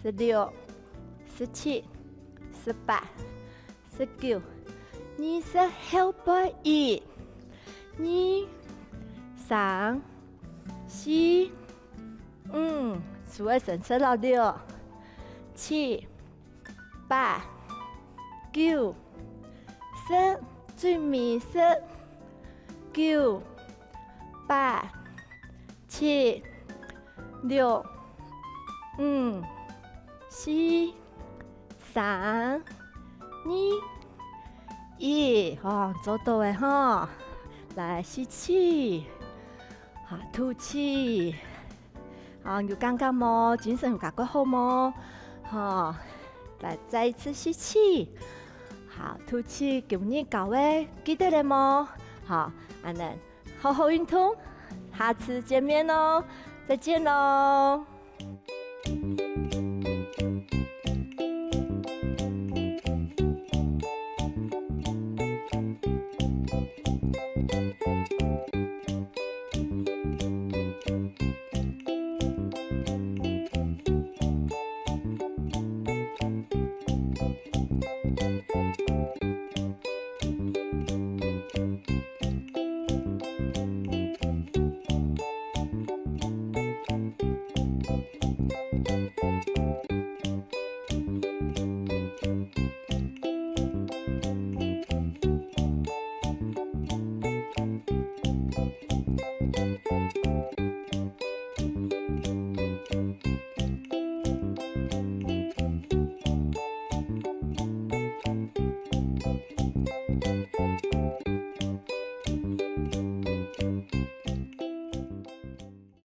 十六、十七、十八、十九、二十，後背，一、二、三、四、五，手个伸直落，六、七、八、九、十，最尾十，九、八、七、六、五、四、三、二、一。哦，做到了吼！來，吸氣，好，吐氣。 好，有感覺無？精神有感覺好無？好，來，再一次吸氣。好，吐氣，今日教个，記得了無？好，恁呢，好好運動，下次見面哦，再見囉。